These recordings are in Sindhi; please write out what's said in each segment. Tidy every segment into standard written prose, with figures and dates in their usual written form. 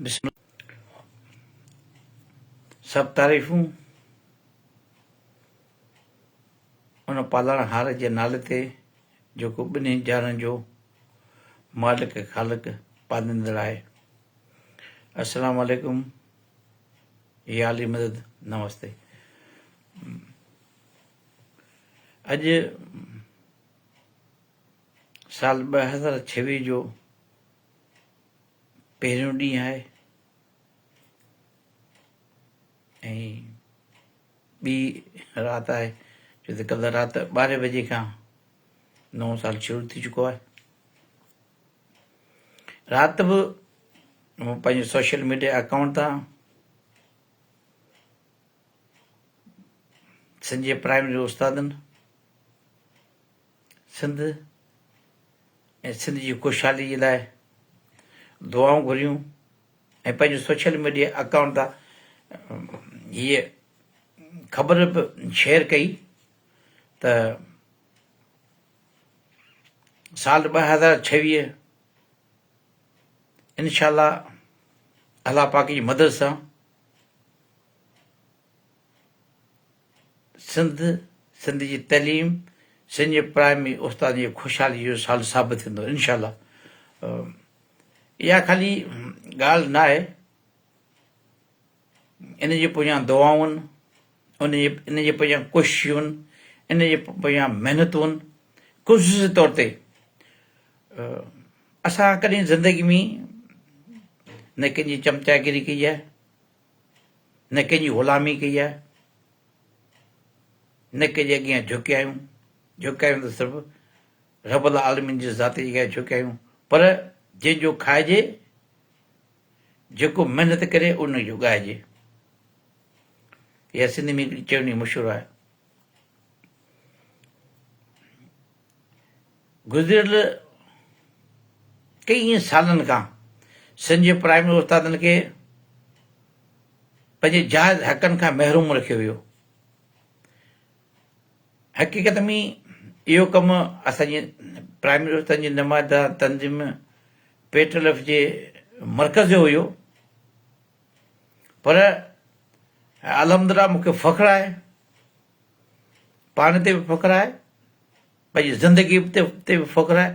بسم سڀ تعريفون ان پالڻهار جي نالي تي جيڪو ٻنهي جهانن جو مالڪ خالق پاليندڙ آهي. السلام عليڪم يا علي مدد نمستي. اڄ سال 2026 جو پهريون ڏينهن آهي ۽ ٻي رات آهي ڇو ته ڪلهه رات 12 بجي کان نئون سال شروع ٿي چڪو آهي. رات به مون پنهنجي سوشل ميڊيا اڪائونٽ تان سنڌ جي پرائمري استادن سنڌ ۽ سنڌ جي خوشحالي جي لاء دعائون گهريون ۽ پنهنجي سوشل ميڊيا اڪائونٽ تان هيء خبر به شيئر ڪئي ته سال 2026 انشاء الله الله پاڪ جي مدد سان سنڌ، سنڌ جي تعليم، سنڌ جي پرائمري استادن جي خوشحالي جو سال ثابت ٿيندو انشاء الله. اها خالي ڳالهه نه آهي، ان جي پويان دعائون، ان جي ان جي پويان ڪوششون، ان جي پويان محنتون، خصوصي طور تي اسان ڪڏهن زندگي ۾ نه ڪنهن جي چمچاگيري ڪئي آهي، نه ڪنهن جي غلامي ڪئي آهي، نه ڪنهن جي اڳيان جهڪيا آهيون، جهڪيا آهيون ته صرف رب العالمين جي ذات جي اڳيان جهڪيا آهيون، پر جنهن جو کائجي، جيڪو محنت ڪري ان جو ڳائجي. اها سنڌي ۾ هڪڙي چوڻي مشهور آهي. گذريل ڪئين سالن کان سنڌ جي پرائمري استادن کي پنهنجي جائز حقن کان محروم رکيو ويو. حقيقت ۾ اهو ڪم اسان جي پرائمري استادن جي نمائنده تنظيم پيٽرل ايف جي مرڪز جو هيو، پر الحمدلله مون کي فخر آهي، پاڻ تي به فخر آهي، پنهنجي زندگي تي به فخر آهي،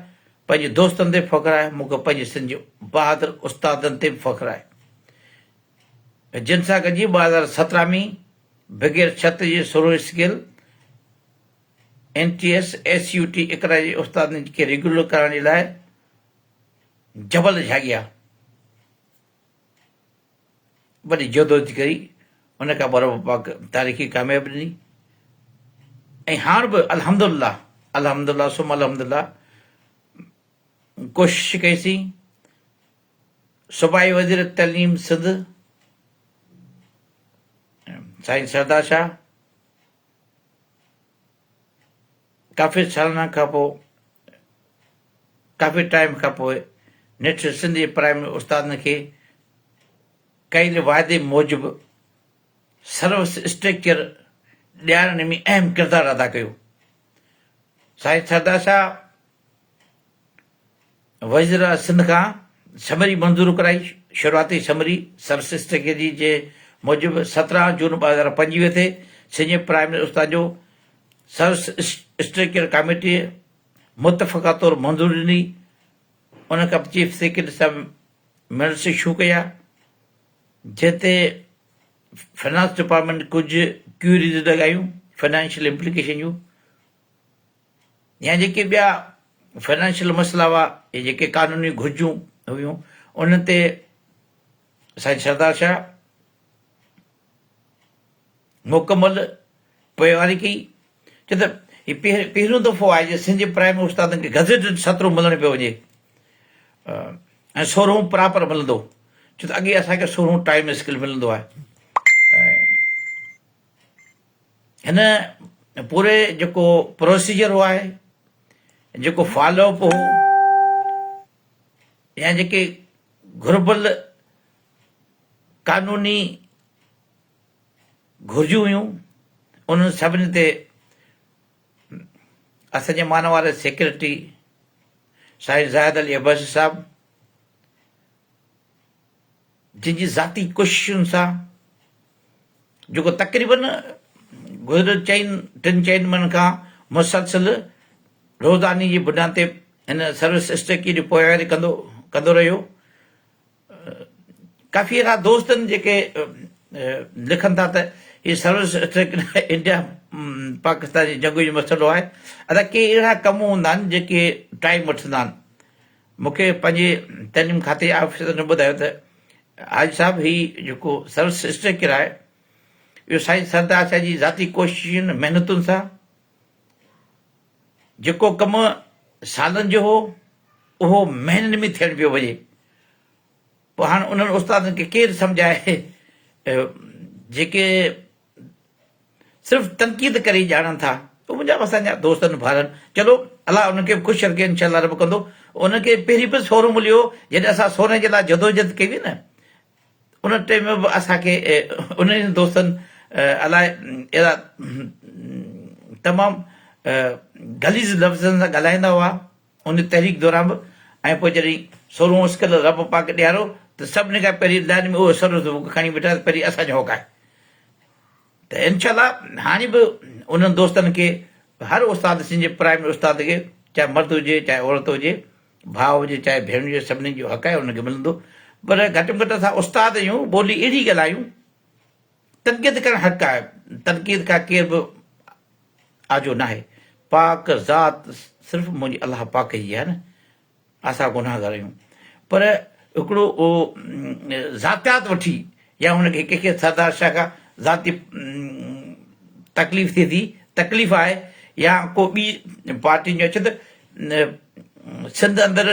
پنهنجي دوستن تي به فخر آهي، مون کي پنهنجي سنڌ جي بهادر استادن تي به فخر آهي، جن سان گڏجي 2017 ۾ بغير ڇت جي سرو scale N T S, S U T Iqra جي استادن کي ريگيولر ڪرڻ جي لاء جبل جهاڳيا. وڏي جدوجھد ڪئي، ان کان پوء رب پاڪ تاريخي ڪاميابي ڏني ۽ هاڻ به الحمدلله الحمدلله ثم الحمدلله ڪوشش ڪئي سين صوبائي وزير تعليم سنڌ سائين سردار شاهه ڪافي سالن کان پوء ڪافي ٽائيم کان پوء نيٺ سنڌ جي پرائمري استادن کي ڪيل واعدي موجب سروس اسٽرڪچر ڏيارڻ ۾ اهم ڪردار ادا ڪيو. سائين سردار شاهه وزير سنڌ کان سمري منظور ڪرائي، شروعاتي سمري سروس اسٽرڪچر جي موجب 17 جون 2025 تي سنڌ جي پرائمري استادن جو سروس اسٽرڪچر ڪاميٽيء متفقه طور منظوري ڏني، ان کان پوء چيف سيڪريٽري صاحب منٽس اشو ڪيا، جنهن تي فنانس ڊپارٽمينٽ ڪجهه ڪيوريز لڳايون فنانشل امپليڪيشن جون يا جيڪي ٻيا فنانشل مسئلا هئا يا جيڪي قانوني گهرجون هيون انهن تي سائين سردار شاهه مڪمل پوئواري ڪئي، ڇو ته هي پهريون دفعو آهي جو سنڌ جي پرائمري استادن کي گزيٽيڊ سترهون ملڻ پيو وڃي ۽ سورهون پراپر ملندو، ڇو ته اڳي اسان کي سورهون ٽائيم اسڪيل ملندو آهي. هن پوري جيڪو پروسيجر هو آهي، جيڪو فالو اپ هو يا جيڪي گهربل قانوني گهرجون هيون، انهن سڀني تي اسان جي مانواري سيڪريٽري سائين زاهد علي عباسي صاحب، جن جي ذاتي ڪوششن سان جيڪو تقريبن گذريل چئن ٽن چئن مهينن کان مسلسل روزاني جي بنياد تي هن سروس اسٽريڪي جي پوئواري ڪندو ڪندو رهيو. ڪافي اهڙا دوست آهن جيڪي لکن ٿا ته هي سروس اسٽريڪ انڊيا پاڪستان جي جنگ جو مسئلو آهي. ادا ڪي اهڙا ڪم هوندا آهن جيڪي ٽائيم وٺندا آهن. مون کي پنهنجي تعليم کاتي جي آفيسرن ٻڌايو ته حاجي صاحب هي جيڪو سروس اسٽرڪچر آهي اهو سائين سردار شاهه جي ذاتي ڪوششن محنتن سان جيڪو ڪم سالن جو هو اهو مهينن ۾ ٿيڻ پيو وڃي پوء هاڻ انهن استادن کي ڪير سمجهائي جيڪي صرف تنقيد ڪري ڄاڻن ٿا اهي منهنجا اسان جا دوست آهن ڀائر آهن چلو الله انهن کي به خوش رکي انشاء الله رب ڪندو انهن کي پهرين به سورو مليو جڏهن اسان سورن جي لاء جدوجهد ڪئي هئي نه ان ٽيم ۾ به اسان کي انهن دوستن الائي اهڙا تمام غليظ لفظن سان ڳالهائيندا هئا ان تحريڪ دوران به ۽ پوء جڏهن سورهون اسڪل رب پاڪ ڏيارو ته سڀني کان پهرين لائن ۾ اهو سروس بڪ کڻي بيٺا ته پهرين اسان جو حق آهي ته انشاء الله هاڻي به انهن دوستن کي هر استاد سنڌ جي پرائمري استاد کي چاهي مرد هجي چاهي عورت هجي ڀاء هجي چاهي ڀيڻ هجي سڀني جو حق آهي انهن کي ملندو پر گهٽ ۾ گهٽ اسان استاد آهيون ٻولي اهڙي ڳالهايون تنقيد ڪرڻ حق آهي تنقيد کان ڪير به آجو ناهي. پاڪ ذات صرف منهنجي الله پاڪ جي آهي نه. اسان گنهگار آهيون. پر هڪڙو ذاتيات وٺي يا هن کي ڪنهن کي سردار شاهه کان ذاتي تڪليف ٿئي ٿي، تڪليف آهي يا ڪو ٻي پارٽين جو اچي ته سنڌ اندر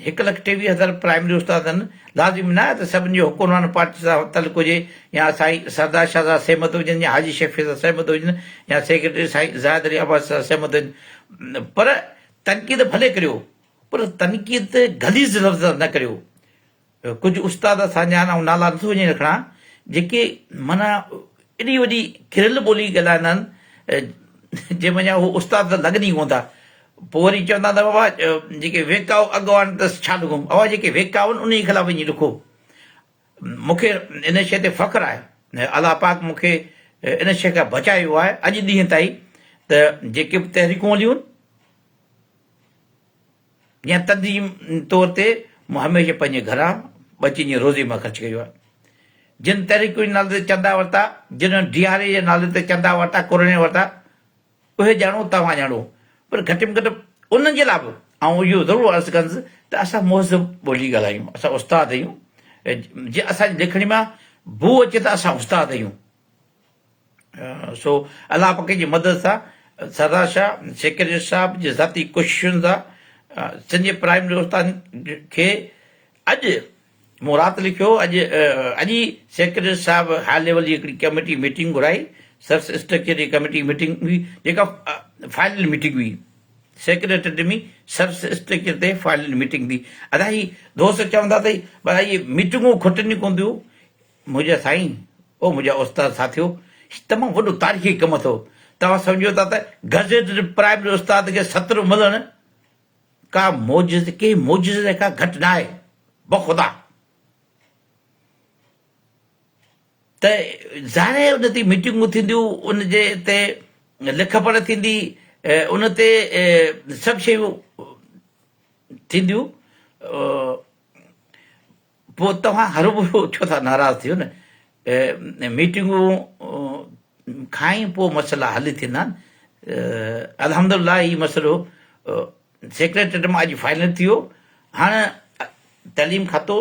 هڪ لک ٽيويهه هزار پرائمري استاد آهن، لازمي نه آهي ته سڀني جو حڪمران پارٽي سان تعلق هجي يا سائين سردار شاهه سان سهمت هجن يا حاجي شفيع سان سهمت هجن يا سيڪريٽري سائين زاهد علي عباسي سان سهمت هجن پر تنقيد ڀلي ڪريو پر تنقيد غليظ لفظ سان نه ڪريو. ڪجهه استاد اسان جا آهن آئون نالا نٿو وڃي رکڻان جيڪي معنيٰ ايڏي وڏي ڪريل ٻولي ڳالهائيندا آهن جنهن منجهان هو استاد ته لڳن ئي ڪونه ٿا پوء وري چوندا ته بابا جيڪي ويڪائو اڳواڻ ته ڇا لکون اوهان جيڪي ويڪائو آهن انهي خلاف وڃي لکو مون کي ان شيء تي فخر آهي الله پاڪ مون کي ان شيء کان بچايو آهي اڄ ڏينهن تائين ته جيڪي به تحريڪون هليون يا تنظيم طور تي مون هميشه پنهنجي گهران ٻچن جي روزي مان خرچ ڪيو آهي. جن تحريڪن جي نالي تي چندا ورتا، جن ڊي آر اي جي نالي تي چندا ورتا، ڪروڙين ورتا، اهي ڄاڻو توهان ڄاڻو، پر گهٽ ۾ گهٽ انهن جي لاء به آئون اهو ضرور عرض ڪندس ته اسان مهذب ٻولي ڳالهايون، اسان استاد آهيون، جي اسان جي لکڻي مان بوء اچي ته اسان استاد آهيون. سو الله پاڪ جي مدد سان سردار شاهه سيڪريٽري صاحب جي ذاتي ڪوششن سان سنڌ جي پرائمري استادن کي اڄ مون رات لکيو اڄ اڄ ئي سيڪريٽري صاحب هاء ليول جي هڪڙي ڪميٽي ميٽنگ گهرائي سرس اسٽرڪچر جي ڪميٽي ميٽنگ هئي جيڪا فائنل ميٽنگ هئي سيڪريٽريٽ ۾ سرس اسٽرڪچر تي فائنل ميٽنگ ٿي ادا هي دوست چوندا ته ڀلا اهي ميٽنگون کٽن ئي ڪونه ٿيون منهنجا سائين، او منهنجا استاد ساٿيو، هي تمام وڏو تاريخي ڪم اٿو. توهان سمجهو ٿا ته گزيٽڊ پرائمري استاد کي ستر ملڻ ڪا معجزي ڪنهن معجزي کان گهٽ ناهي. بخدا ته ظاهر آهي ان تي ميٽنگون ٿينديون، ان جي تي لک پڙهه ٿيندي، ان تي سڀ شيون ٿينديون. پوء توهان هروڀرو ڇو ٿا ناراض ٿيو نه ميٽنگون کان ئي پوء مسئلا حل ٿيندا آهن الحمدلله هي مسئلو سيڪريٽريٽ مان اڄ فائنل ٿي ويو هاڻ تعليم کاتو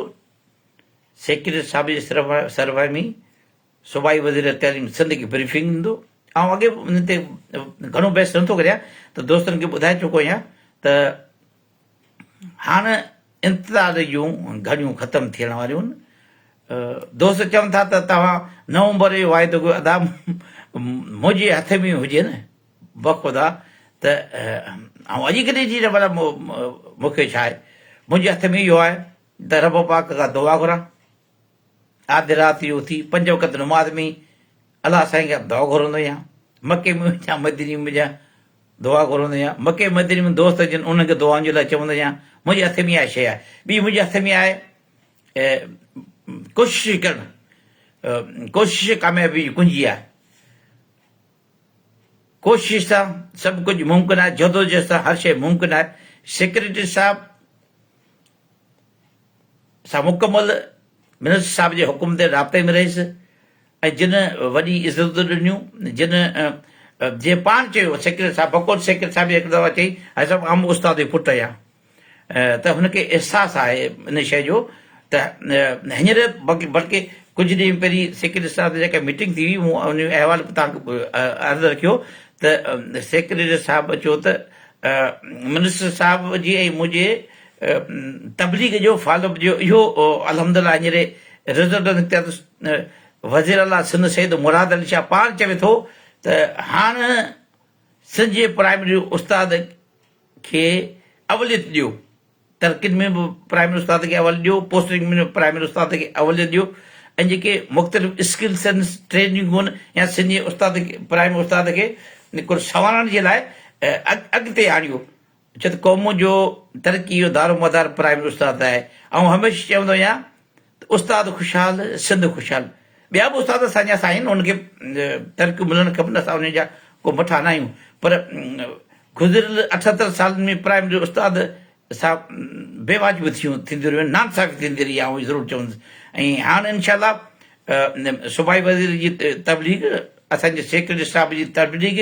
سيڪريٽري صاحب جي سربراهي ۾ صوبائي وزير تعليم سنڌ کي بريفنگ ڏيندو آئون اڳي به ان تي گهڻو بحث نٿو ڪريان ته دوستن کي ٻڌائي چڪو آهيان ته هاڻ انتظار جون گهڙيون ختم ٿيڻ واريون آهن. دوست چون ٿا ته توهان نومبر جو واعدو ڪيو ادا منهنجي هٿ ۾ هجي نه بخدا ته آئون اڄ ڪڏهن جي نه ڀلا مون کي ڇا آهي منهنجي هٿ ۾ اهو آهي ته رب پاڪ کان دعا گهران آڌ رات جو اٿي پنج وقت نماز ۾ الله سائين کان دعا گهرندو آهيان مڪي ۾ وڃان مديني ۾ وڃان دعا گهرندو آهيان مڪي مديني ۾ دوست هجن انهن کي دعائن جي لاء چوندو آهيان منهنجي هٿ ۾ اها شيء آهي ٻي منهنجي هٿ ۾ آهي ڪوشش ڪرڻ ڪوشش ڪاميابي جي ڪنجي آهي. ڪوشش سان سڀ ڪجهه ممڪن آهي، جدوجهد سان هر شيء ممڪن آهي. سيڪريٽري صاحب سان مڪمل منسٽر صاحب جي حڪم تي رابطي ۾ رهيس ۽ جن وڏي عزتون ڏنيون، جن جنهن پاڻ چيو سيڪريٽري صاحب بقول سيڪريٽري صاحب جي هڪ دفعو چئي حاجي صاحب آئون به استاد جو پٽ آهيان. ته هن کي احساس آهي ان شيء جو ته هينئر بلڪه ڪجهه ڏينهن پهرين سيڪريٽري صاحب جي جيڪا ميٽنگ ٿي هئي مون ان جو احوال به توهان کي عرض رکيو ته سيڪريٽري صاحب چيو ته منسٽر صاحب جي ۽ منهنجي تبليغ جو فالو اپ جو اهو الحمد لله هينئر رزلٽ نڪتو آهي ته وزير اعليٰ سنڌ سيد مراد علي شاهه پاڻ چوي ٿو ته هاڻ سنڌ جي پرائمري استاد کي اوليت ڏيو، ترقين ۾ به پرائمري استاد کي اوليت ڏيو، پوسٽنگ ۾ به پرائمري استاد کي اوليت ڏيو ۽ جيڪي مختلف اسڪلس آهن، ٽريننگون آهن يا سنڌي استاد کي پرائمري استاد کي ڪجهه سنوارڻ جي لاء اڳتي آڻيو ڇو ته قوم جو ترقي جو دارو مدار پرائمري استاد تي آهي. آئون هميشه چوندو آهيان ته استاد خوشحال سنڌ خوشحال. ٻيا به استاد اسان جا آهن انهن کي ترقيون ملڻ کپن اسان انهن جا ڪو مٺا نه آهيون پر گذريل 78 سالن ۾ پرائمري استاد سان بي واجبيون ٿيون ٿينديون رهيون ناانصافي ٿيندي رهي آئون ضرور چوندس ۽ هاڻ انشاء الله صوبائي وزير جي تبليغ اسان جي سيڪريٽري صاحب جي تبليغ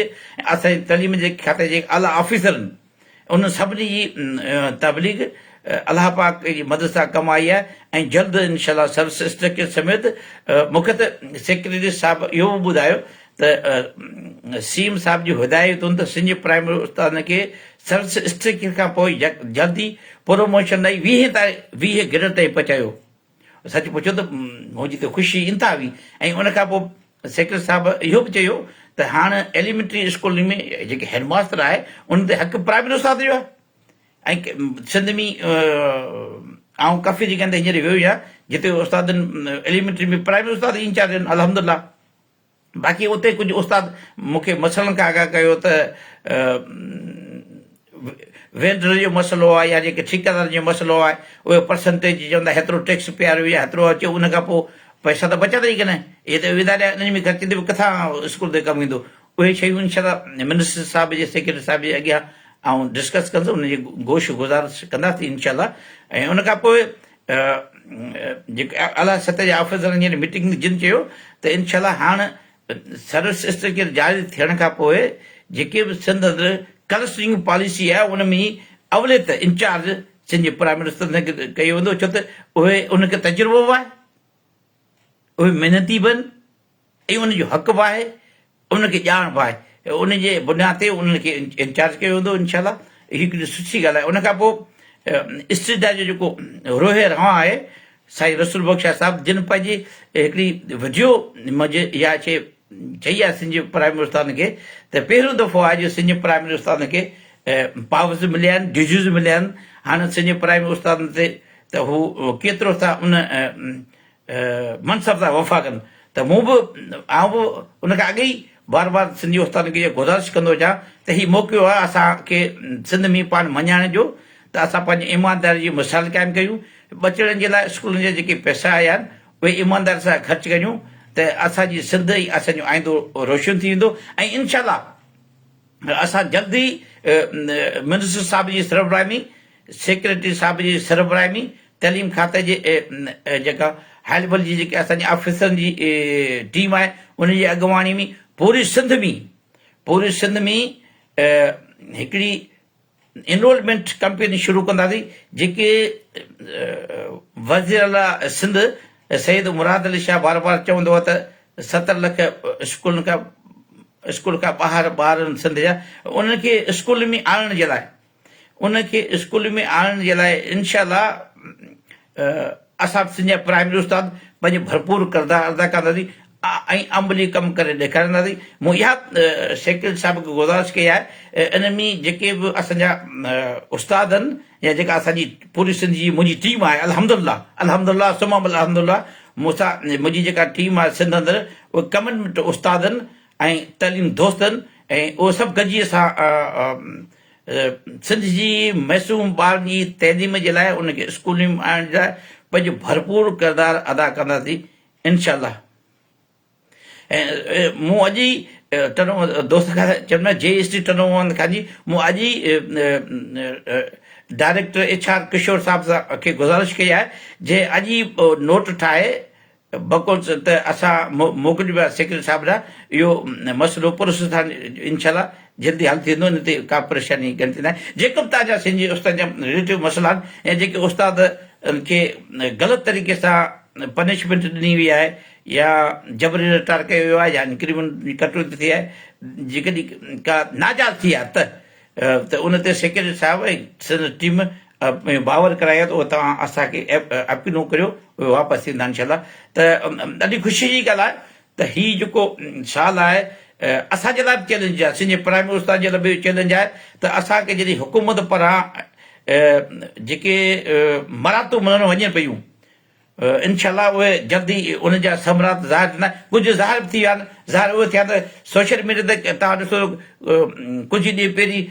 اسان جي تعليم جي کاتي جي اعليٰ آفيسرن انهن سڀني جي تبليغ الله پاڪ جي مدد سان ڪم آئي آهي ۽ جلد انشاء الله سروس اسٽرڪچر سميت مون کي ته سيڪريٽري صاحب اهو به ٻڌايو ته سي ايم صاحب جي هدايتون ته سنڌ جي پرائمري استادن کي سروس اسٽرڪچر کان پوء جلدي پروموشن ڏئي 20 تائين 20 گريڊ تائين پهچايو. سچ پڇو ته منهنجي ته خوشي انتها هئي ۽ ان کان پوء سيڪريٽري صاحب اهو به چيو ته هاڻ ايليمينٽري اسڪولن ۾ جيڪي هيڊ ماستر آهي ان تي حق پرائمري استاد جو آهي ۽ سنڌ ۾ آئون ڪافي جڳهن تي هينئر ويو آهيان جتي استادن ايليمينٽري ۾ پرائمري استاد انچارج آهن الحمدلله باقي اتي ڪجهه استاد مون کي مسئلن کان آگاهه ڪيو ته وينڊر جو مسئلو آهي يا جيڪي ٺيڪيدارن جو مسئلو آهي اهي پرسنٽيج چوندا هيترو ٽيڪس پياريو يا هيترو اچي ان کان پوء پئسا ته بچندا ئي ڪونه اهي ته ويندا رهيا انهن ۾ خرچ ٿيندي پوء ڪٿان اسڪول تي ڪم ايندو اهي شيون انشاء الله منسٽر صاحب جي سيڪريٽري صاحب جي اڳيان آئون ڊسڪس ڪندس ان جي گوش گذارش ڪنداسين انشاء الله ۽ ان کان پوء جيڪي اعليٰ سطح جا آفيسرن جي ميٽنگ جن چيو ته انشاء الله هاڻ سروس اسٽرڪچر جاري ٿيڻ کان پوء جيڪي به سنڌ اندر ڪلسٽرنگ پاليسي آهي ان ۾ اوليت انچارج سنڌ جي پرائم منسٽر کي ڪيو ويندو ڇو ته اهي ان کي تجربو به آهي اهي محنتي به آهن ۽ ان جو حق به آهي انهن کي ڄاڻ به آهي ان جي بنياد تي انهن کي انچارج ڪيو ويندو انشاء الله هي هڪڙي سٺي ڳالهه آهي ان کان پوء اسٽيڊا جو جيڪو روح روان آهي سائين رسول بخش شاهه صاحب جن پنهنجي هڪڙي وڊيو منجهه اها شيء چئي آهي سنڌ جي پرائمري استادن کي ته پهريون دفعو آهي جو سنڌ جي پرائمري استادن کي پاورز مليا آهن ڊيوٽيز مليا آهن هاڻي سنڌ جي پرائمري استادن تي ته هو ڪيترو ٿا ان منصب سان وفا ڪن ته مون به آئون به ان کان اڳ ئي بار بار سنڌي استادن کي اها گذارش ڪندو اچان ته هي موقعو آهي اسان کي سنڌ ۾ پاڻ مڃائڻ جو ته اسان پنهنجي ايمانداري جو مثال قائم ڪيون ٻچڙن جي لاء اسڪولن جا جيڪي پئسا آيا آهن اهي ايمانداري سان خرچ ڪريون ته اسان جي سنڌ ۽ اسان جو آئندو روشن ٿي ويندو ۽ انشاء الله اسان جلد ئي منسٽر صاحب جي سربراهي ۾ سيڪريٽري صاحب جي سربراهي ۾ تعليم کاتي جي جيڪا هاء ليول جي جيڪي اسان جي آفيسرن جي ٽيم آهي ان جي اڳواڻي ۾ پوري سنڌ ۾ پوري سنڌ ۾ هڪڙي انرولمينٽ ڪمپين شروع ڪنداسين جيڪي وزير اعليٰ سنڌ سيد مراد علي شاهه بار بار چوندو آهي ته 70 لک اسڪولن کان اسڪول کان ٻاهر ٻار آهن سنڌ جا انهن کي اسڪول ۾ آڻڻ جي لاء ان کي اسڪول ۾ آڻڻ جي لاء انشاء الله اسان سنڌ جا پرائمري استاد پنهنجو ڀرپور ڪردار ادا ڪنداسين ۽ عملي ڪم ڪري ڏيکارينداسين. مون اها سيڪريٽري صاحب کي گذارش ڪئي آهي ان ۾ جيڪي به اسان جا استاد آهن يا جيڪا اسان جي پوري سنڌ جي منهنجي ٽيم آهي الحمدلله الحمدلله ثم الحمدلله مون سان منهنجي جيڪا ٽيم آهي سنڌ اندر اهي ڪمٽمينٽ استاد آهن ۽ تعليم دوست آهن ۽ اهي سڀ گڏجي اسان سنڌ جي معصوم ٻارن جي تعليم جي لاء ان کي اسڪولن ۾ آڻڻ جي لاء پنهنجو ڀرپور ڪردار ادا ڪنداسين انشاء الله. ۽ مون اڄ ئي ٽنو دوست کان چيم نه جي ايس ٽي ٽنو محمد خان جي مون اڄ ئي ڊائريڪٽر ايڇ آر ڪشور صاحب سان کي گذارش ڪئي آهي جنهن اڄ ئي نوٽ ٺاهي بقول ته اسان موڪليون پيا سيڪريٽري صاحب ڏانهن اهو مسئلو پروسيس سان انشاء الله جلدي حل ٿي ويندو ان تي ڪا پريشاني ڳڻتي ناهي جيڪو به توهان جا سنڌي استاد جا رليٽو مسئلا آهن يا جيڪي استاد کي غلط طريقي سان پنشمينٽ ڏني وئي آهي يا جبري رٽائر ڪيو ويو آهي يا انڪريمينٽ جي ڪٽوتي ٿي آهي جيڪڏهن ڪا ناجائز ٿي آهي ته ته ان تي سيڪريٽري صاحب ۽ سندس ٽيم باور ڪرايو ته اهو توهان اسان کي اپيلون ڪريو اهي واپس ٿيندا انشاء الله ته ڏاڍي خوشي جي ڳالهه آهي ته هي جيڪو سال آهي اسان جي لاء به چئلينج آهي سنڌ جي پرائمري استاد جي لاء به چئلينج آهي ته اسان کي جڏهن حڪومت پاران جيڪي مراعتون ملڻ وڃن پيون انشاء الله اهي جلد ئي ان جا ثمرات ظاهر ٿيندا ڪجهه ظاهر به ٿي ويا آهن ظاهر اهي ٿيا ته سوشل ميڊيا تي توهان ڏسو ڪجهه ڏينهن پهرين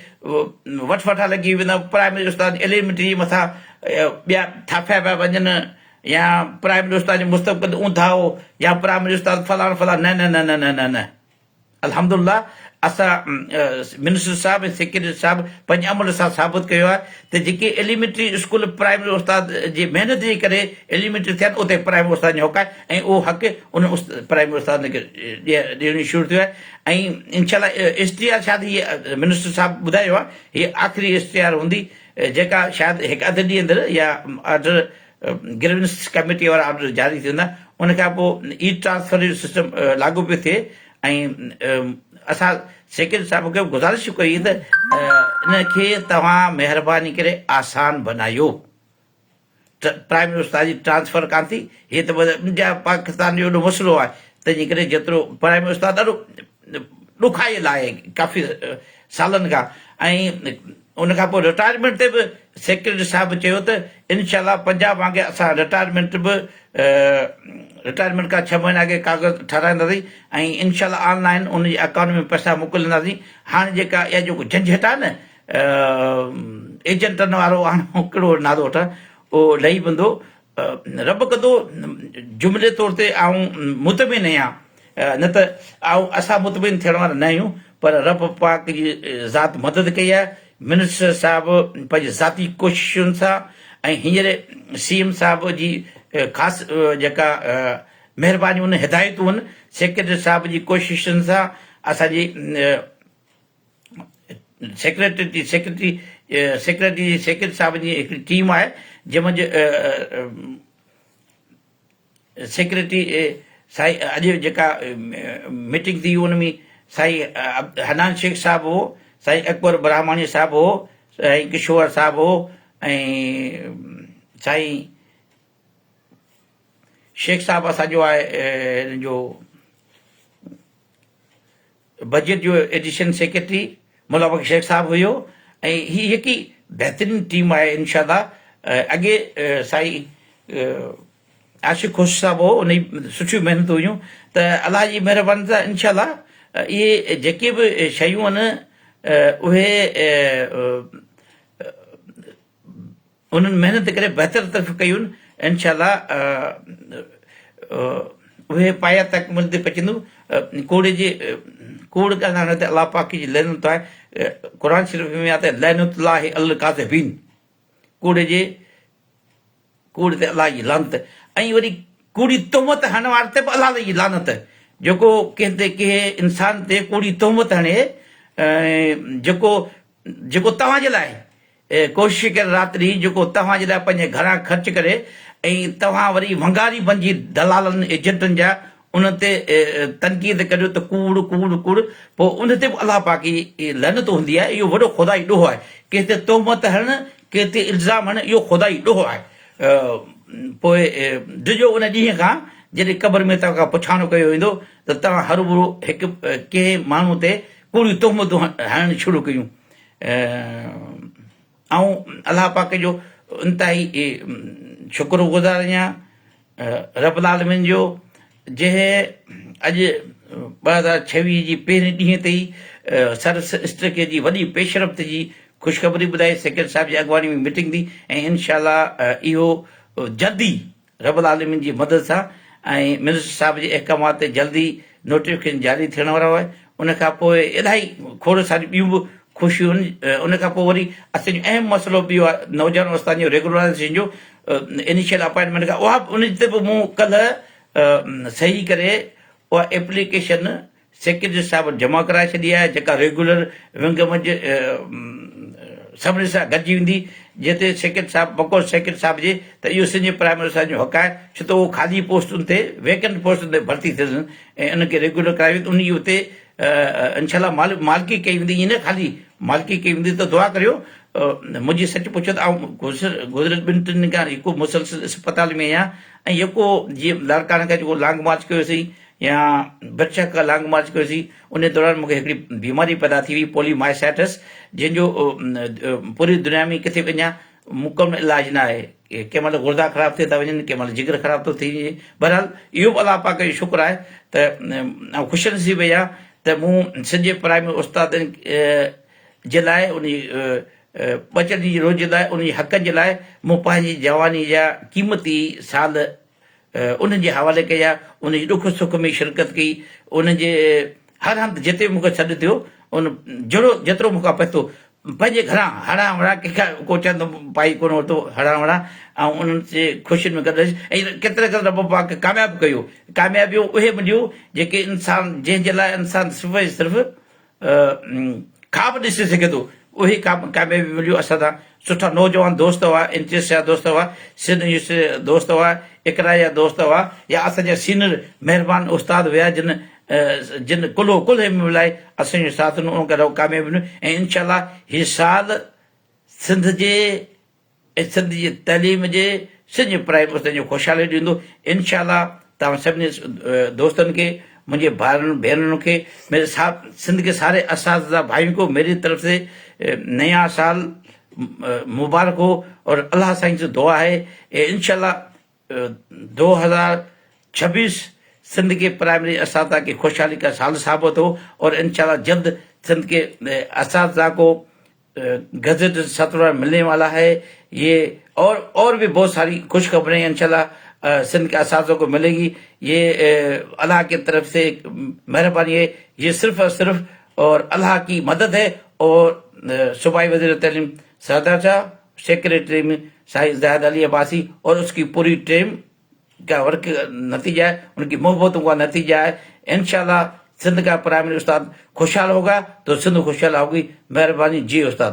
وٺ وٺا لڳي ويندا پرائمري استاد ايليمينٽري جي مٿان ٻيا ٿاڦيا پيا وڃن يا پرائمري استاد جو مستقبل اونڌاهو يا پرائمري استاد فلاڻ فلاڻ نه نه نه نه نه نه الحمدلله اسان منسٽر صاحب ۽ سيڪريٽري صاحب پنهنجي عمل سان ثابت ڪيو آهي ته جيڪي ايليمينٽري اسڪول پرائمري استاد جي محنت جي ڪري ايليمينٽري ٿيا آهن اتي پرائمري استادن جو حق آهي ۽ اهو حق انهن پرائمري استادن کي ڏيڻ شروع ٿيو آهي ۽ انشاء الله ايس ٽي آر شايد هي منسٽر صاحب ٻڌايو آهي هي آخري ايس ٽي آر هوندي جيڪا شايد هڪ اڌ ڏينهن اندر يا آرڊر گريونس ڪميٽي وارا آرڊر جاري ٿيندا ان کان پوء اي ٽرانسفر جو سسٽم لاڳو پيو ٿئي ۽ اسان سيڪريٽري صاحب کي گذارش ڪئي ته ان کي توهان مهرباني ڪري آسان بنايو پرائمري استاد جي ٽرانسفر ڪان ٿي هي ته انڊيا پاڪستان جو وڏو مسئلو آهي تنهن جي ڪري جيترو پرائمري استاد ڏاڍو ڏکائي لاء ڪافي سالن کان ۽ ان کان پوء رٽائرمينٽ تي به سيڪريٽري صاحب چيو ته انشاء الله پنجاب وانگي اسان رٽائرمينٽ به رٽائرمينٽ کان ڇهه مهينا اڳي ڪاغذ ٺهرائينداسين ۽ انشاء الله آن لائن ان جي اڪائونٽ ۾ پئسا موڪلينداسين هاڻي جيڪا اها جيڪو جهنجهٽ آهي نه ايجنٽن وارو هاڻي ڪهڙو نالو وٺان اهو لهي پوندو رب ڪندو جملي طور تي آئون مطمئن آهيان نه ته آئون اسان مطمئن ٿيڻ وارا نه آهيون پر رب پاڪ جي ذات مدد ڪئي آهي منسٽر صاحب پنهنجي ذاتي ڪوششن سان ۽ هينئر سي ايم صاحب جي خاص جيڪا مهربانيون آهن هدايتون آهن سيڪريٽري صاحب جي ڪوششن سان اسان جي سيڪريٽري جي سيڪريٽري سيڪريٽري جي سيڪريٽري صاحب جي هڪڙي ٽيم آهي جنهن منجهه سيڪريٽري سائين اڄ جيڪا ميٽنگ ٿي ان ۾ سائين حنان شيخ صاحب هو سائين اڪبر براهماڻي صاحب هو سائين ڪشور صاحب هو ۽ سائين شيخ صاحب اسان جو آهي هن جو بجيٽ جو ايڊيشن سيڪريٽري مولا بخش شيخ صاحب هيو ۽ هي هڪ بهترين ٽيم آهي انشاء الله اڳي سائين عاشق خوش صاحب هو ان جي سٺيون محنتون هيون ته الله جي مهرباني سان انشاء الله اهي جيڪي به شيون آهن اهي انهن محنت ڪري بهتر طرف ڪيون انشاء الله اهي پايا تڪميل تي پهچنديون ڪوڙ جي ڪوڙ ڳالهائڻ تي الله پاڪ جي لعنت آهي قرآن شريف ۾ آهي ته لعنت الله الڪاذبين ڪوڙ جي ڪوڙ تي الله جي لعنت ۽ وري ڪوڙي تهمت هڻڻ واري تي به الله جي لعنت جيڪو ڪنهن تي ڪنهن انسان تي ڪوڙي تهمت هڻي جيڪو جيڪو توهان جي لاء ڪوشش ڪري رات ڏينهن جيڪو توهان جي لاء پنهنجي گهران خرچ ڪري ۽ توهان وري ونگاري بنجي دلالن ايجنٽن جا ان تي تنقيد ڪريو ته ڪوڙ ڪوڙ ڪوڙ پوء ان تي به الله پاڪ جي لعنت هوندي آهي اهو وڏو خدائي ڏوهه آهي ڪنهن تي تهمت هڻڻ ڪنهن تي الزام هڻڻ اهو خدائي ڏوهه آهي پوء ڊڄو ان ڏينهن کان جڏهن قبر ۾ توهان کان پڇاڻو ڪيو ويندو ته توهان هروڀرو هڪ ڪنهن ماڻهو تي ڪوڙيون تهمتون هڻڻ شروع ڪيون. آئون الله پاڪ جو انتهائي شڪر گذار آهيان رب العالمين جو جنهن اڄ 2026 جي پهرين ڏينهن تي ئي سروس اسٽرڪي جي وڏي پيش رفت جي خوشخبري ٻڌائي سيڪريٽري صاحب جي اڳواڻي ۾ ميٽنگ ٿي ۽ انشاء الله اهو جلد ئي. رب العالمين جي مدد سان ۽ منسٽر صاحب جي احڪامات تي جلدي نوٽيفڪيشن جاري ٿيڻ وارو آهي ان کان پوء الاهي کوڙ ساريون ٻيون به خوشيون آهن ان کان پوء وري اسان جو اهم مسئلو ٻيو آهي نوجوان استاد جو ريگولرائيزيشن جو انيشل اپائنٽمينٽ کان اها ان تي به مون ڪلهه صحيح ڪري اها ايپليڪيشن سيڪريٽري صاحب وٽ جمع ڪرائي ڇڏي آهي جيڪا ريگيولر ونگ منجهه سڀني سان گڏجي ويندي جنهن تي سيڪريٽري صاحب بقول سيڪريٽري صاحب جي ته اهو سنڌ جي پرائمري استادن جو حق آهي ڇو ته اهو خالي پوسٽن تي ويڪنٽ پوسٽن تي ڀرتي ٿيل آهن ۽ انهن کي ريگيولر ڪرايو ويندو انهي اتي انشاء الله مالڪي ڪئي ويندي ائين نه خالي مالڪي ڪئي ويندي ته دعا ڪريو منهنجي سچ پڇو ته آئون گذريل ٻن ٽن ڏينهن کان هڪ مسلسل اسپتال ۾ آهيان ۽ يڪو جيئن لاڙڪاڻي کان جيڪو لانگ مارچ ڪيوسين يا برڇڪ کان لانگ مارچ ڪيوسين ان دوران مون کي هڪڙي بيماري پيدا ٿي وئي پولي مائسائٽس جنهن جو پوري دنيا ۾ ڪٿي به اڃا مڪمل علاج نه آهي ڪنهن مهل گردا خراب ٿي ٿا وڃن ڪنهن مهل جگر خراب ٿو ٿي وڃي بهرحال اهو به الله پاڪ جو شڪر آهي ته آئون خوش نصيب آهيان ته مون سنڌ جي پرائمري استادن جي لاء ان جي ٻچن جي روزي لاء ان جي حقن جي لاء مون پنهنجي جواني جا قيمتي سال انهن جي حوالي ڪيا، انهن جي ڏک سک ۾ شرڪت ڪئي، انهن جي هر هنڌ جتي به مون کي سڏ ٿيو، ان جهڙو جيترو مون کان پهتو، پنهنجي گهران هڙان وڙان ڪنهن کان ڪو چندو پائي ڪونه ورتو، هڙان وڙان آئون انهن جي خوشين ۾ گڏ رهيس ۽ ڪيتري قدر رب پاڪ ڪامياب ڪيو، ڪاميابيون اهي مليون جيڪي انسان جنهن جي لاء انسان صرف ۽ صرف خواب ڏسي سگهي ٿو اهي ڪاميابي مليون اسان سان سٺا نوجوان دوست هئا انٽريس جا دوست هئا سنڌ يونيورسٽي جا دوست هئا اقرا جا دوست هئا يا اسان جا سينئر مهربان استاد هيا جن جن ڪلهو ڪلهي ۾ ملائي اسان جو ساٿ ڏنو ان ڪري ڪاميابي مليون ۽ انشاء الله هي سال سنڌ جي ۽ سنڌ جي تعليم جي سڄي پرائي استادن جي خوشحالي ڏيندو انشاء الله توهان سڀني دوستن کي منهنجي ڀائرن ڀينرن کي ميري صاحب سنڌ کے ساري اساتذه ڀائيون کو ميري طرف سي نيا سال مبارڪ هو اور الله سائين سي دعا هي انشاء الله 2026 سنڌ کے پرائمري اساتذه کي خوشحالي کا سال ثابت هو اور انشاء الله جلد سنڌ کے اساتذه کو گزٽ سترہ ملنے والا ہے یہ اور اور بھی بہت ساری خوشخبریں انشاءاللہ سندھ کے اساتذہ کو ملے گی یہ اللہ کی طرف سے مہربانی ہے یہ صرف اور صرف اور اللہ کی مدد ہے اور صوبائی وزیر تعلیم سردار صاحب سیکریٹری میں زاہد علی عباسی اور اس کی پوری ٹیم کا ورڪ نتيجا ہے ان کی محبتوں کا نتيجا ہے انشاءالله سنڌ کا پرائمري استاد خوشحال ہوگا تو سنڌ خوشحال ہوگي مهرباني جي استاد.